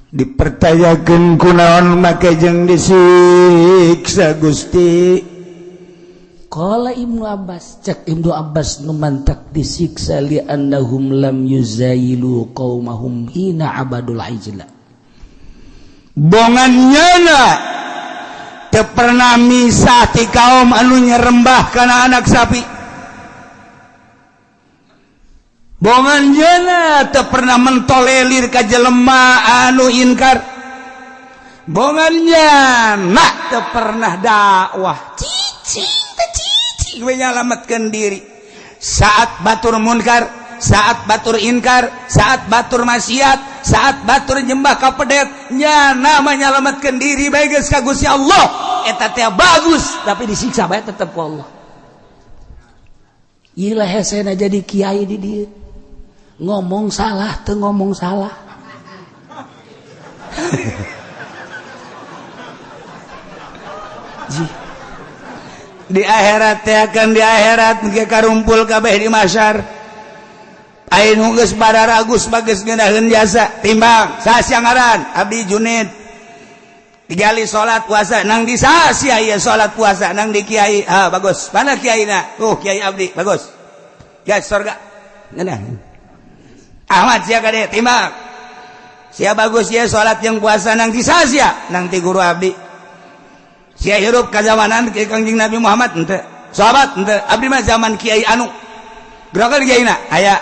Dipertanyakeun kunaon make jeung disiksa Gusti? Qala Ibnu Abbas, cek Ibnu Abbas, nu mantak disiksa li annahum lam yuzayilu qaumahum hina abadul ijla. Bongan nyana teu pernah misah ti kaum anu nyerembah kana anak sapi. Bongan nyana teu pernah mentolelir ka jelema anu inkar. Bongan nyana teu pernah dakwah, cicing teh cicing we nyalametkeun diri saat batur munkar, saat batur inkar, saat batur maksiat, saat batur nyembah ka pedet. Nyana menyelamatkan diri bae geus ka Gusti Allah, eta teh bagus, tapi disiksa bae tetep ku Allah. Ieu lah hesena jadi kiai di dieu, ngomong salah teu ngomong salah. Ji. Di akhirat teh akan di akhirat ge karumpul kabeh di mahsyar. Ayeuna geus badaragus bagus ngeunaheun jasa timbang saha ngaran abdi Junid digali salat puasa nang di saha ieu salat puasa nang di kiai. Ah, bagus, mana kiaina? Oh, kiai abdi, bagus ya, surga ngeunaheun. Ahmad sia kade timbang sia bagus ya salat yang puasa nang di saha sia? Nang ti guru abdi. Sia hirup kazamanan ke Kangjeng Nabi Muhammad henteu, sahabat henteu, abdi mah zaman kiai anu gerakan kiaina aya.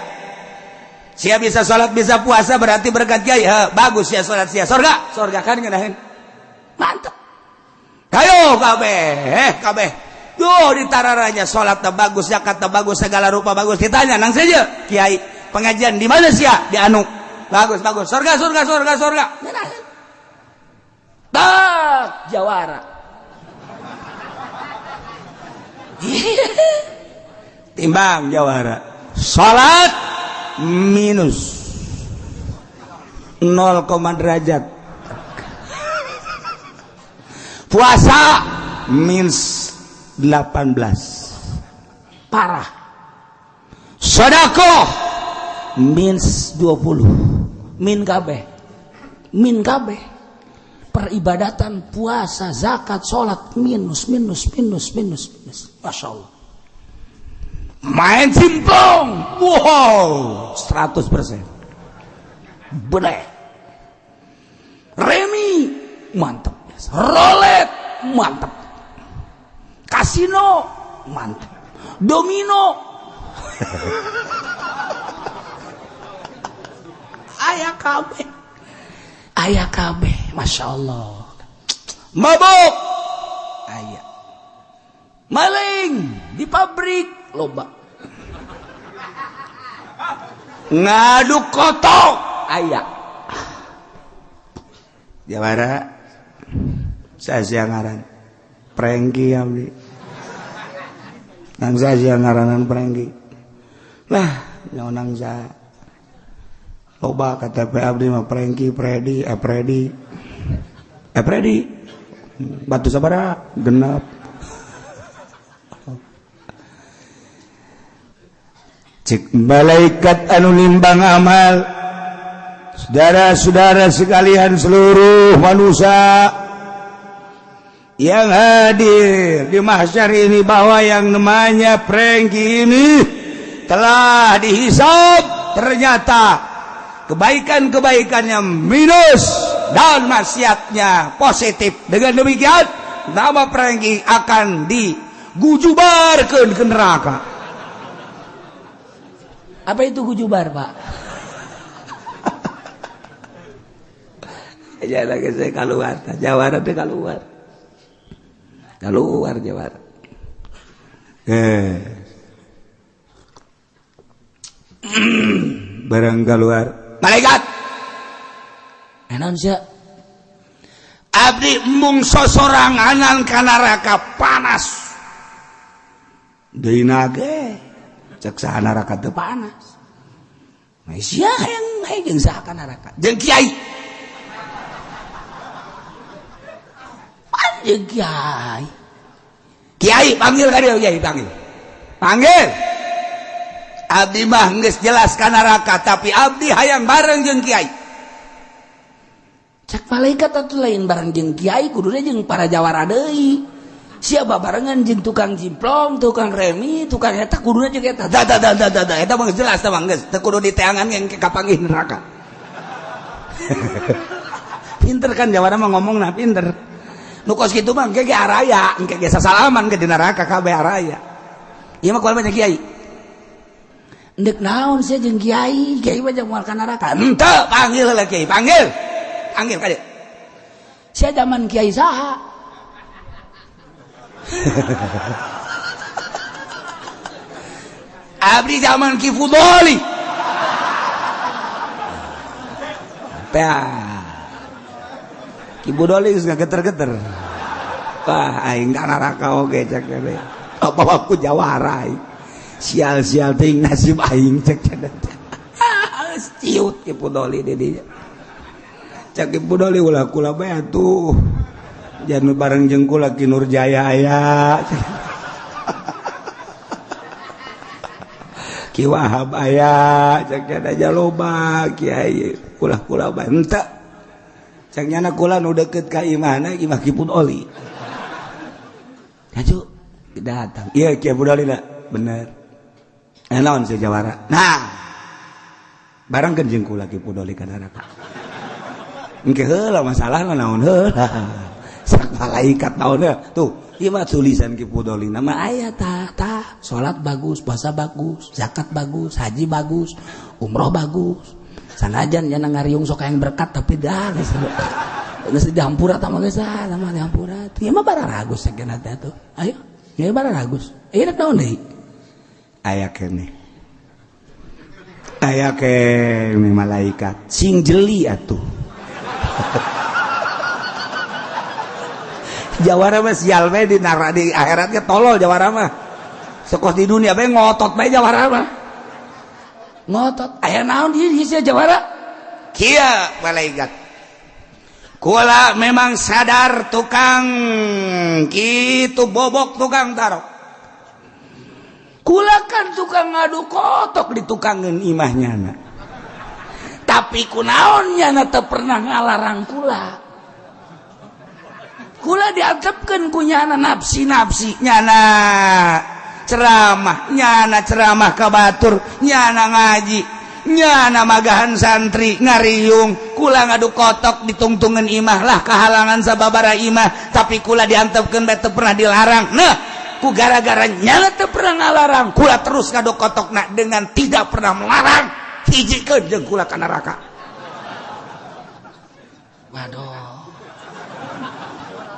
Sia bisa salat bisa puasa berarti berkat kiai. Ha, bagus ya salat sia, surga surga kan ngeunaheun, mantep. Hayo kabeh kabeh duh ditararanya salat teh bagus, zakat teh bagus, segala rupa bagus. Ditanya nang saja kiai pengajian di mana sia? Di anu, bagus bagus, surga surga surga surga. Ngeunaheun tak jawara. Timbang jawara salat minus 0, derajat, puasa minus 18 parah, sodakoh minus 20, min kabeh, min kabeh, peribadatan, puasa, zakat, salat minus minus minus minus minus. Masya Allah. Main simpong, wow, 100% boleh. Remi mantep, rolet mantep, kasino mantep, domino aya kabeh, aya kabeh, masya Allah. Mabuk aya, maling di pabrik loba, ngaduk kotok aya. Jawara saya ngaran Prengki abdi nang saya ngaranan Prengki lah nang saya loba KTP abdi mah Prengki, Predi, Predi, Predi batu sabara genap. Cek malaikat anu nimbang amal, saudara-saudara sekalian seluruh manusia yang hadir di mahsyar ini, bahwa yang namanya Prengki ini telah dihisab, ternyata kebaikan-kebaikannya minus dan maksiatnya positif. Dengan demikian nama Prengki akan digujubarkan ke neraka. Apa itu gujubar, Pak? Ya lagi saya keluar, jawara teh keluar. Keluar jawara. Barang keluar. Malaikat. Enon sia. Abdi embung sosoranganan ka neraka panas. Deui nage. Cek saha neraka teu panas. Sia hayang hayang saha ka neraka? Jeung kiai. Jeung kiai. Kiai panggil ka dieu, kiai panggil. Panggil. Abdi mah geus jelas ka neraka, tapi abdi hayang bareng jeung kiai. Cek malaikat atuh lain bareng jeung kiai kuduna jeung para jawara deui. Siapa barengan jeung tukang jimplong, tukang remi, tukang eta kuduna jeung eta. Da da da da da da eta mah jelas tah mah geus teu kudu diteangan yang kapanggih neraka. Pinter kan jawara mah ngomongna pinter. Nu kos kitu mah engke ge araya, engke ge sasalaman ke di neraka kabeh araya. Ieu mah kual banyak kiai. Ndek naon sia jeung kiai, kiai mah jeung moal ka neraka. Henteu, panggil heula kiai, panggil. Panggil ka dieu. Sia zaman kiai saha? Abdi zaman Ki Fudoli. Ki Fudoli geus ngageter-geter. Wah, aing ka neraka oge cek teh. Apa aku jawara aing. Sial-sial teuing nasib aing cek teh. Ciut Ki Fudoli di dinya. Cek Ki Fudoli ulah kula bae atuh. Jangan bareng jeung kula Ki Nurjaya aya. Ki Wahab aya, cek aja loba kiai kula-kula bae henteu. Cek nyana kula nu deukeut ka imahna imah Ki Fudoli. Hayu datang. Ieu Ki Fudoli na bener. Naon si jawara. Nah, barengkeun jeung kula Ki Fudoli ka neraka. Engke heula masalahna naon heula. Sak malaikat naon tuh ieu mah tulisan Ki Fudoli nama aya tah tah salat bagus, puasa bagus, zakat bagus, haji bagus, umroh bagus. Sanajan nya ngariung sok hayang berkat tapi dah geus geus dihampura tah mah geus ah mah dihampura. Ieu mah bararagus sakeuna teh atuh. Ayo, ieu bararagus. Ieu naon deui? Aya keneh. Aya keneh malaikat sing jeli atuh. Jawara mah sial bae di neraka di akhiratnya tolol jawara mah. Sekos di dunia bae ngotot bae jawara mah. Ngotot aya naon di sia jawara? Kieu malaikat. Kula memang sadar tukang kitu bobok tukang tarok. Kula kan tukang ngadu kotok di tukangeun imahnya na. Tapi kunaon nyana teu pernah ngalarang kula. Kula diantepkeun ku nyana nafsi-nafsi nyana ceramah, nyana ceramah ka batur, nyana ngaji, nyana magahan santri ngariung, kula ngadu kotok ditungtungan imah lah kahalangan sababara imah, tapi kula diantepkeun bae teu pernah dilarang. Nah, ku gara-gara nyana teu pernah ngalarang, kula terus ngadu kotokna dengan tidak pernah melarang, hijikeun jeung kula ka neraka. Waduh.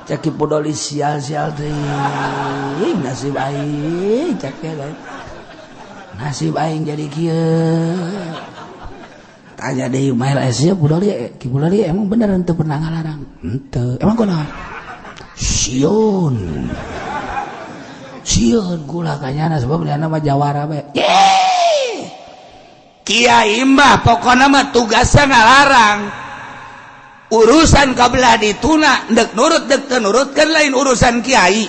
Cek Ki Fudoli sial-sial teuing nasib aing cek nasib aing jadi kieu. Tanya deui mael sia Fudoli, Ki Fudoli emang bener henteu pernah ngalarang? Henteu. Emang kunaon? Sieun. Sieun kula ka nyana sebab nyana mah jawara bae. Kiai mah pokona mah tugasna ngalarang. Urusan kabelah dituna dek nurut dek teu nurut kan lain urusan kiai.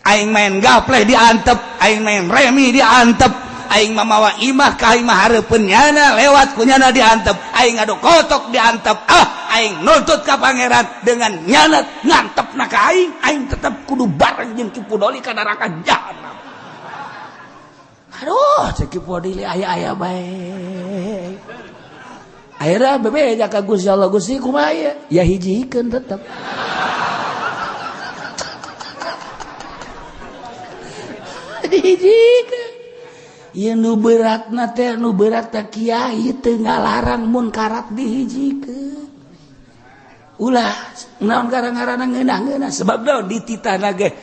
Aing main gapleh diantep, aing main remi diantep, aing mamawa imah ka imah hareupeun nyana lewat ku nyana diantep, aing ngadu kotok diantep, ah aing nuntut ka pangeran dengan nyana ngantepna ka aing, aing tetep kudu bareng jeung Ki Fudoli ka neraka jahanam. Aduh, cek Ki Fudoli aya-aya bae. Akhirnya bebe ka Gusti Allah, Gusti kumaha ieu? Ya hijikeun tetep. Dihijikeun. Ieu nu beratna teh nu berat teh kiai teu ngalarang mun karat dihijikeun. Ulah naon gara-garana ngeunah-ngeunah sebab naon dititahna ge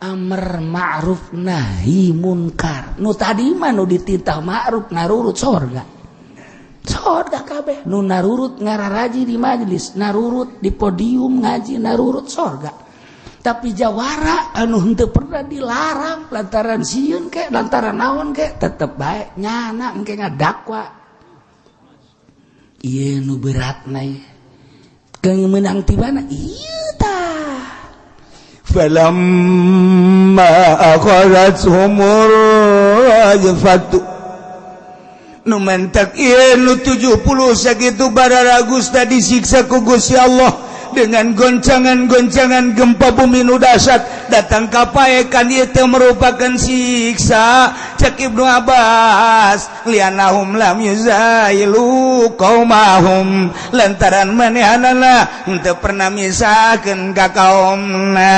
amar ma'ruf nahi munkar. Nu tadi mah nu dititah ma'ruf ngarurut sorga. Sorga kabeh nu narurut ngararaji di majelis, narurut di podium ngaji, narurut sorga. Tapi jawara anu henteu pernah dilarang lantaran sieun ke lantaran naon ke tetep bae nyana engke ngadakwa. Ieu nu beratna ieu. Keung meunang ti mana? Ieu tah. Falamma akhadhathumur rajfatu Nu mentek ieu nu 70 sakitu bararagus tadi disiksa ku Gusti Allah dengan goncangan-goncangan gempa bumi nu dahsyat datang kapaekan ieu teh merupakan siksa. Cek Ibnu Abbas, lianahum lam yuzailu qaumahum, lantaran manehanana henteu pernah misahkeun ka kaumna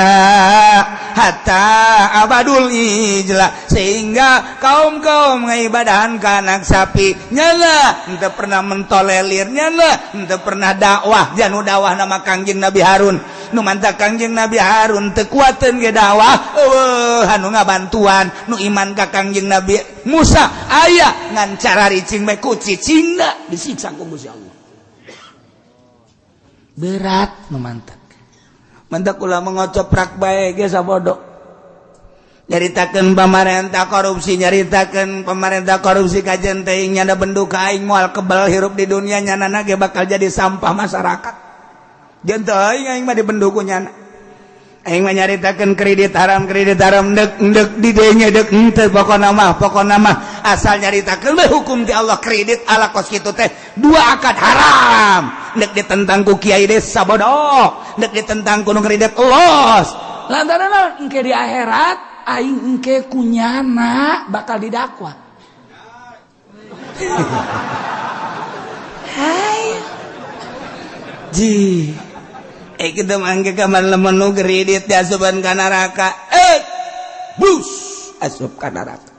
hatta abadul ijla, sehingga kaum-kaum ngaibadahan ka anak sapi nyana henteu pernah mentolelir, nyana henteu pernah dakwah. Janu dakwah nama Kangjeng Nabi Harun, nu mantak Kangjeng Nabi Harun teu kuateun ge dakwah, eueuh anu ngabantuan. Nu iman ka Kangjeng Nabi Musa aya, ngan cara ricing bae ku cicingna disiksa ku Gusti Allah. Berat nu mantak. Mantak ulah mengocoprak bae ge sabodo. Nyaritakeun pamarentah korupsi, nyaritakeun pemerintah korupsi kajen teuing nyana bendu ka aing moal kebal hirup di dunia, nyana ge bakal jadi sampah masyarakat. Jeung teuing aing mah dibendu ku nyana. Aing mah nyaritakeun kredit haram, kredit haram dek dek di dieu dek henteu, pokona mah asal nyaritakeun we hukum ti Allah kredit ala kos kitu teh dua akad haram. Dek ditentang ku kiai desa bodoh, dek ditentang ku nu kredit los. Lantaran engke di akhirat aing engke kunyana bakal didakwa. Hai. Ji. Kita mangke kamar lamun nu kredit diasupan ka neraka. Bus asup ka neraka.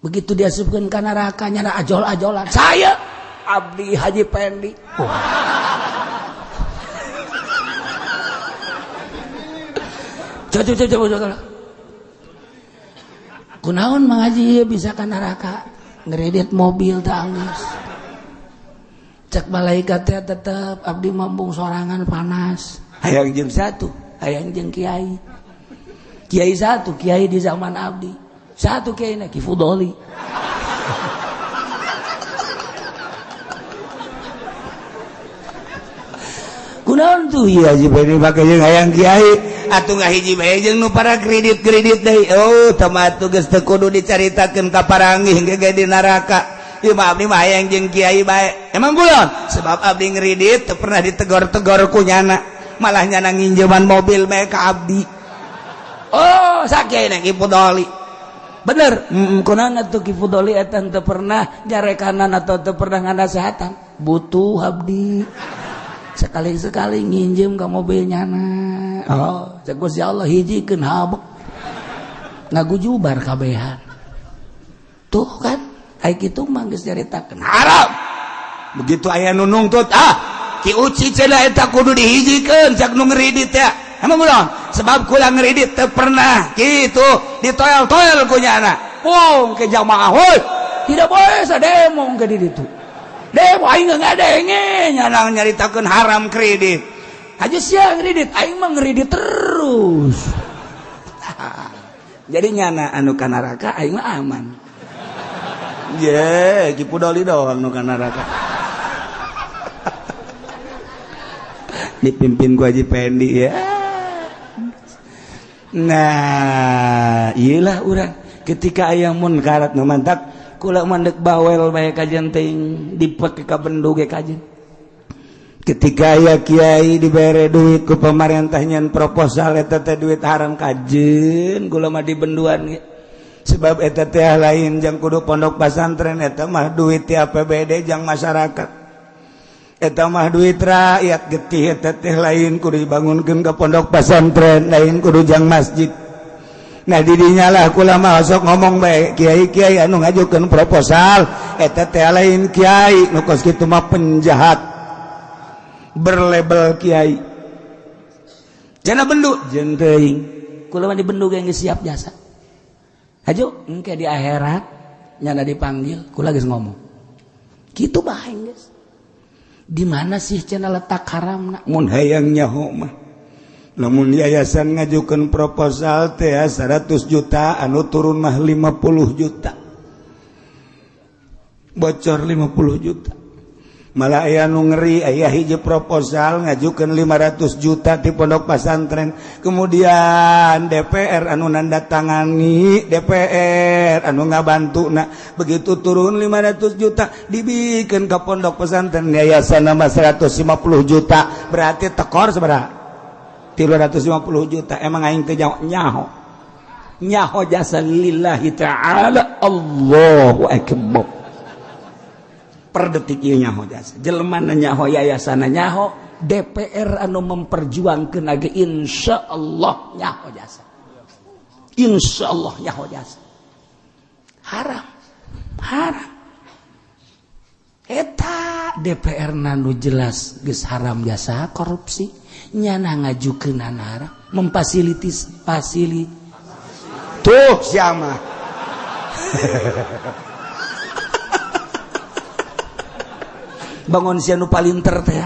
Begitu diasupkeun ka neraka nyana ajol-ajolan. Saya Abdi Haji Pendi. Oh. Coba coba coba. Kunaon Mang Haji bisa ka neraka? Ngredit mobil teh anggeus. Cek malaikat teh tetep abdi mambung sorangan panas. Hayang jeung satu, hayang jeung kiai. Kiai satu, kiai di zaman abdi. Satu kiai na Ki Fudoli. Kunaon tuh ieu Haji Pendi make jeung hayang kiai atuh ngahiji bae jeung nu para kredit-kredit deui. Oh, teu mah atuh geus teu kudu dicaritakeun ka paranggih ge di neraka. Ieu mah abdi mah hayang jeung kiai bae. Emang kulon? Sebab abdi ngredit teu pernah ditegor-tegor ku nyana. Malah nyana nginjeman mobil bae ka abdi. Oh, sakiai Ki Fudoli. Bener, kunaon atuh Ki Fudoli eta teu pernah jarekanan atau teu pernah nganasehatan. Butuh abdi. Sekali-sekali nginjem ka mobil nyana. Oh, cek Gusti Allah hijikeun habek. Ngagujubar kabehan. Tuh kan, ai kitu mah geus nyaritakeun haram. Begitu aya nu nungtut, ah, Ki Uci cenah eta kudu dihijikeun cak nu ngredit ya. Emang ulah, sebab kula ngredit teu pernah kitu ditoel-toel ku nyana. Pung ke jamaah heuy. Tidak boleh sademo ke di ditu. Demo aing ngadenge nyana nyaritakeun haram kredit. Aja sia ngredit, aing mah ngredit terus. Jadi nyana anu ka neraka aing mah aman. Ye, Ki Fudoli doang nu ka neraka. Dipimpin ku Haji Pendi ya. Nah, iyalah urang ketika aya munkarat nu mantak kula mandek bawel bae kajen teuing dipake ka bendu ge kajen. Ketika aya kiai dibere duit ku pemerintah nyen proposal eta teh duit haram kajen kula mah dibenduan ge. Sebab eta teh lain jang kudu pondok pesantren, eta mah duit ti APBD jang masyarakat. Eta mah duit rakyat getih eta teh lain kudu dibangunkeun ka pondok pesantren, lain kudu jang masjid. Nah didinya lah kula mah sok ngomong bae kiai-kiai anu ngajukeun proposal eta teh lain kiai nu kos kitu mah penjahat berlabel kiai. Jana bendu jeung teuing kula mah dibendu ge geus siap jasa. Hajo engke di akhirat nyana dipanggil kula geus ngomong. Kitu bae geus. Di mana sih cenah letak haramna? Mun hayang nyaho mah lamun yayasan ngajukeun proposal teh 100 juta anu turun mah 50 juta. Bocor 50 juta. Malah aya nu ngeri, aya hiji proposal ngajukeun 500 juta di pondok pesantren, kemudian DPR anu nandatangani, DPR anu ngabantu. Nah, begitu turun 500 juta dibikin ke pondok pesantren yayasan nama 150 juta, berarti tekor sabaraha? 350 juta. Emang aing teh nyaho nyaho jasa lillahi ta'ala. Allahu akbar. Per detik ieu nyaho jasa jelema nyaho, yayasan nyaho, DPR anu memperjuangkeun ge insyaallah nyaho jasa, insyaallah nyaho jasa. Haram haram eta DPR nu jelas geus haram jasa korupsi, nyana ngajukeun haram, memfasilitis fasili tuh siapa. Bangun sia nu palinter teh.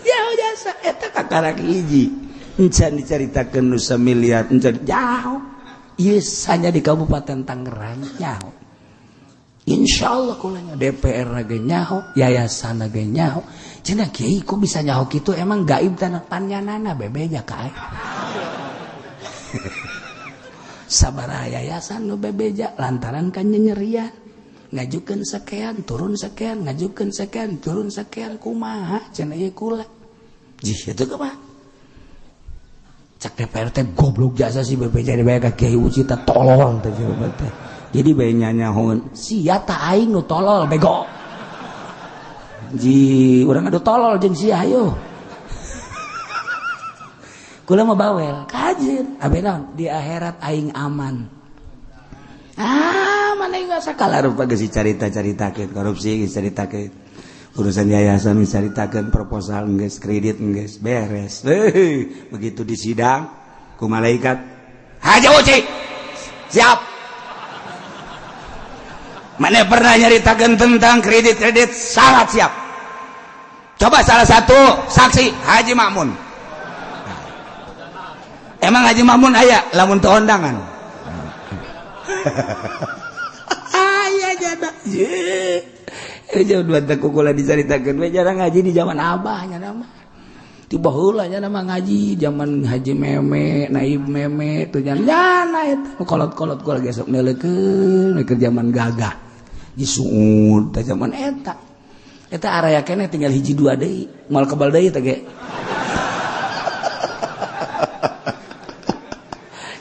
Ya jasa eta kakarak hiji encan dicaritakeun nu samiliar encan jauh. Ieu hanya di Kabupaten Tangerang nyaho. Insyaallah kulanya DPR ge nyaho, yayasan ge nyaho. Cenah kiai kok bisa nyaho kitu, emang gaib tanah panyanana bebeja ka aing. Sabaraha yayasan nu bebeja lantaran kan nyerian ngajukeun sekian turun sekian, ngajukeun sekian turun sekian, kumaha cenah ieu kula jih itu kumaha cak DPR teh goblok jasa si bebeja dibae ka Kiai Uci teh tolol teh teh. Jadi bae nyanyahoun sia ta aing nu tolol bego ji urang adu tolol jeung sia hayo. Kula mah bawel kajin abe naon di akhirat aing aman. Ah mana aing sakala rupa geus dicarita-caritakeun korupsi, geus caritakeun urusan yayasan, geus caritakeun proposal geus, kredit geus beres. Heuh, begitu di sidang ku malaikat Haji Uci siap. Mana pernah nyaritakeun tentang kredit-kredit, sangat siap. Coba salah satu saksi Haji Makmun. Emang Haji Makmun aya lamun teu ondangan. Aya jada. Ye. Jauh dua teh kukula dicaritakeun we jarang ngaji di zaman abah nya mah. Ti baheula nya mah ngaji zaman Haji Meme, Naib Meme tuh jana eta kolot-kolot kula gesok neuleukeun keur zaman gagah. Disuud teh zaman eta. Eta araya keneh tinggal hiji dua deui, moal kebal deui teh ge.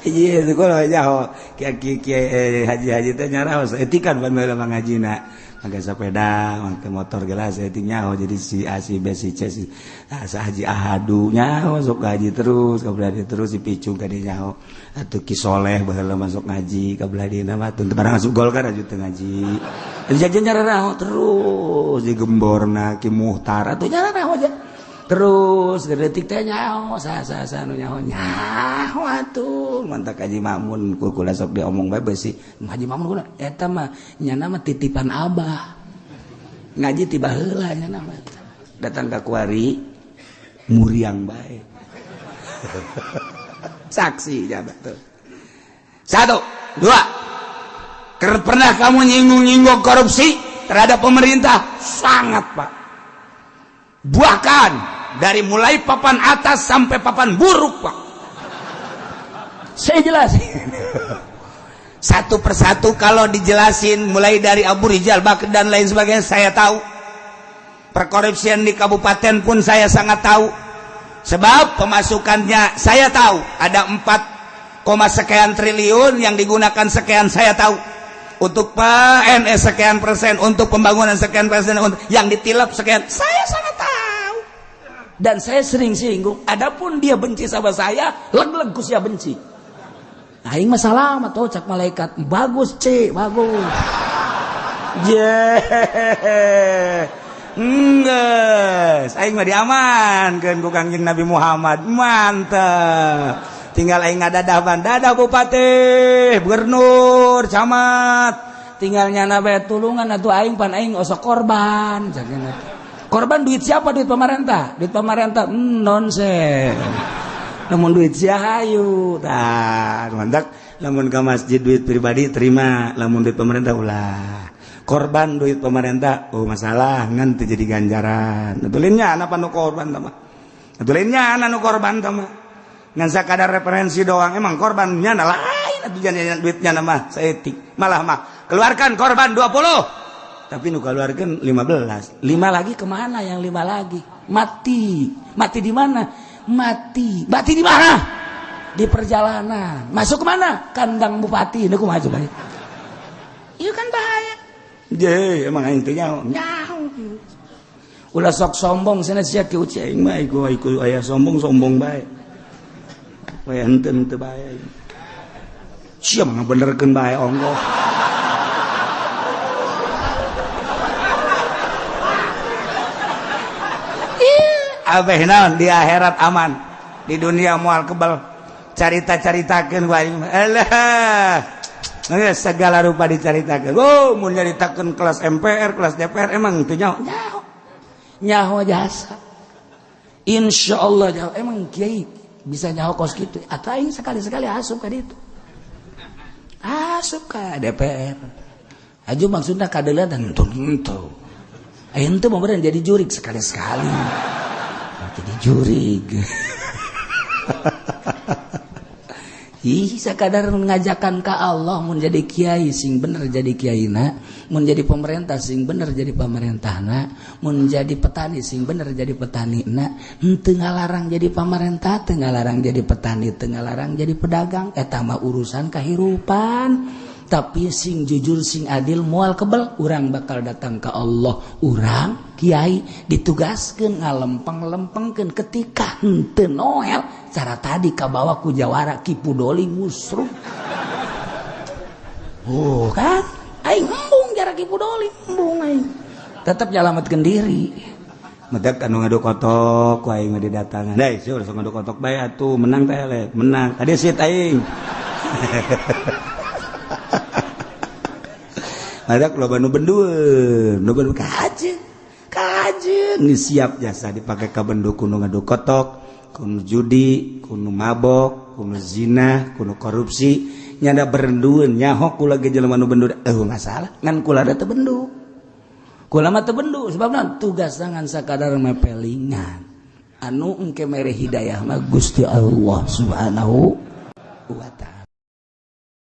Iya, sekolah nyaho kiai haji-haji teh nyaraos etikan pan baheula mah ngajina make sepeda, make motor gelas etik nyaho jadi si A si B si C si haji Ahadu nyaho sok ngaji terus kabelah terus si Picung ka dieu nyaho atuh Ki Soleh baheula masuk ngaji kabelah dieuna mah teu barang asup Golkar aju teu ngaji. Jadi nyaraho terus digemborna Ki Muhtar atuh nyaraho aja. Terus detik teh nyaho sa nu nyaho nyaho atuh mantak Haji Makmun kula sok diomong bae beusi Haji Makmun kula eta mah nyana mah titipan abah ngaji ti baheula nyana mah datang ka kuari muriang bae. Saksi jaba tuh. Satu, dua. Pernah kamu nyinggung-nyinggung korupsi terhadap pemerintah? Sangat, Pak. Bahkan dari mulai papan atas sampai papan buruk, Pak. Saya jelasin satu persatu kalau dijelasin mulai dari Abu Rizal Bakri dan lain sebagainya saya tahu. Perkorupsian di kabupaten pun saya sangat tahu. Sebab pemasukannya saya tahu ada 4, sekian triliun yang digunakan sekian saya tahu. Untuk PNS sekian persen, untuk pembangunan sekian persen, untuk yang ditilap sekian, saya sangat tahu. Dan saya sering singgung, adapun dia benci sama saya, leg-leg ku sia benci. Aing mah salah tuh cak malaikat, bagus C, bagus. Yeah. Enggeus, aing mah diamankeun ku Kangjeng Nabi Muhammad. Mantep. Tinggal aing ngadadah ban, dadah bupati, gubernur, camat. Tinggal nyana bae tulungan atuh aing pan aing osok korban. Korban duit siapa? Duit pemerintah. Duit pemerintah nonsen. Namun duit sia hayu. Tah, mantak Lamun ka masjid duit pribadi terima, lamun duit pemerintah ulah. Korban duit pemerintah, oh masalah ngan teu jadi ganjaran. Atulinnya anak nu korban tah mah. Atulinnya anak nu korban tah mah. Ngan sakadar referensi doang, emang korbannya lain atuh jangan duitnya mah saeutik. Malah mah keluarkan korban 20. Tapi nu keluarkan 15. 5 lagi kemana yang 5 lagi? Mati. Mati di mana? Mati. Mati di mana? Di perjalanan. Masuk kemana? Kandang bupati. Ini kumaha coba? Iya kan bahaya. Je, emang intinya nyaho. Ulah sok sombong sana sia ki uci aing mah iku iku aya sombong-sombong bae. Bae henteu teu bae. Sia mah ngabenerkeun bae ongkoh. Abeh naon di akhirat aman, di dunia moal kebal. Carita-caritakeun ku aing mah. Alah. Segala rupa dicaritakeun. Oh, mun nyaritakeun kelas MPR, kelas DPR emang teu nyaho. Nyaho. Nyaho jasa. Insyaallah nyaho. Emang kiai bisa nyaho kos kitu. Atuh aing sekali-sekali asup ka ditu. Asup ka DPR. Aju maksudna kadeuleun henteu. Aing teu mau jadi jurik sekali-sekali. Jadi jurig. Ih, sakadar ngajakan ka Allah mun jadi kiai sing bener jadi kiaina, mun jadi pemerintah sing bener jadi pemerintahna, mun jadi petani sing bener jadi petanina, henteu ngalarang jadi pemerintah, teu ngalarang jadi petani, teu ngalarang jadi pedagang, eta mah urusan kahirupan. Tapi sing jujur sing adil moal kebel, urang bakal datang ke Allah. Urang kiai ditugaskeun ngalempeng-lempengkeun ketika henteu noel cara tadi kabawa ku jawara Ki Pudoli musruh. Oh kan aing embung jara Ki Pudoli embung aing tetep nyalametkeun diri. Medak anu ngadu kotok ku aing mah didatangan. Deui sia sok ngadu kotok bae atuh menang teh eleh menang. Tadi sit aing. Ada loba nu bendueun, nu bendu kajeun. Kajeun geus siap jasa dipake ka bendu kudu ngadu kotok, kudu judi, kudu mabok, kudu zina, kudu korupsi, nyada berendueun nyaho kula ge jelema nu bendu eueuh masalah, ngan kula da teu bendu. Kula mah teu bendu sebabna tugas ngan sakadar mepelingan. Anu engke mere hidayah mah Gusti Allah Subhanahu wa taala.